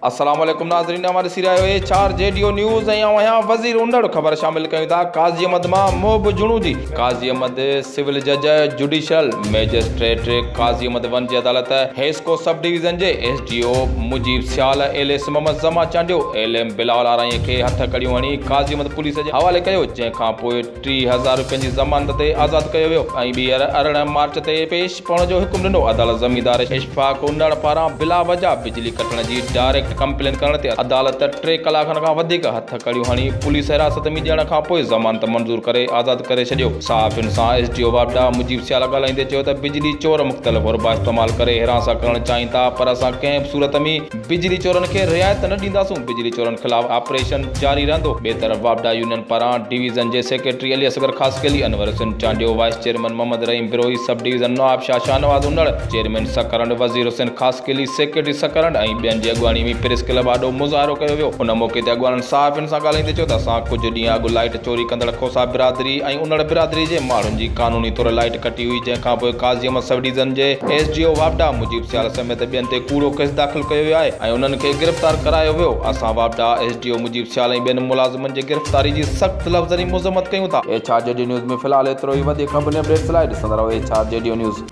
السلام عليڪم ناظرين اوهان ڏسي رهيا آهيو H R G D O news ۽ آئون آهيان وزير انڙ خبر شامل ڪيون ٿا قاضي احمد مان محب جوڻو جي قاضي احمد سول جج judicial magistrate Qazi Ahmed one جي عدالت حيسڪو سب ڊويزن جي S D O Mujeeb Sial L S Muhammad Zaman Chandio L M Bilal Arain کي هٿ ڪڙيون هڻي قاضي احمد پوليس جي حوالي ڪيو جنهن کان پوء 3000 رپين جي ضمانت تي آزاد ڪيو ويو ۽ ٻيهر 18 مارچ تي پيش پوڻ جو حڪم ڏنو. عدالت زميندار اشفاق انڙ پاران بلا وجه بجلي ڪٽڻ جي ڊائريڪٽ ڪمپلين ڪرڻ تي عدالت ٽي ڪلاڪن کان وڌيڪ هٿ ڪڙيون هڻي پوليس حراست ۾ ڏيڻ کان پوء ضمانت منظور ڪري آزاد ڪري ڇڏيو. صحافين سان ايس ڊي او واپڊا مجيب سيال ڳالهائيندي چيو ته بجلي چور مختلف حربا استعمال ڪري هراسان ڪرڻ چاهين ٿا پر اسان ڪنهن به صورت ۾ بجلي چورن کي رعايت نه ڏينداسون، بجلي چورن خلاف آپريشن جاري رهندو. ٻئي طرف واپڊا يونين پاران ڊويزن جي secretary Ali Asghar Khaskheli, Anwar Hussain Chandio, vice chairman Muhammad Rahim Brohi, sub division Nawabshah Shahnawaz Unar, chairman Sakrand Wazir Hussain Khaskheli, secretary Sakrand ۽ ٻين جي اڳواڻي ۾ پريس ڪلب آڏو مظاهرو ڪيو ويو. ان موقعي تي اڳواڻن صحافين سان ڳالهائيندي چيو ته اسان ڪجهه ڏينهن اڳ لائيٽ چوري ڪندڙ کوسا برادري ۽ انڙ برادري جي ماڻهن جي قانوني طور لائيٽ ڪٽي هئي جنهن کانپوء قاضي احمد سب ڊويزن جي ايس ڊي او واپڊا مجيب سيال سميت ٻين تي ڪوڙو ڪيس داخل ڪيو ويو آهي ۽ انهن کي گرفتار ڪرايو ويو اسان واپڊا S D O Mujeeb Sial ۽ ٻين ملازمن جي گرفتاري جي سخت لفظن ۾ مذمت ڪيون ٿا. H R G D news ۾ في الحال ايترو ئي وڌيڪ خبرن ۽ اپڊيٽس لاء ڏسندا رهو H R G D news.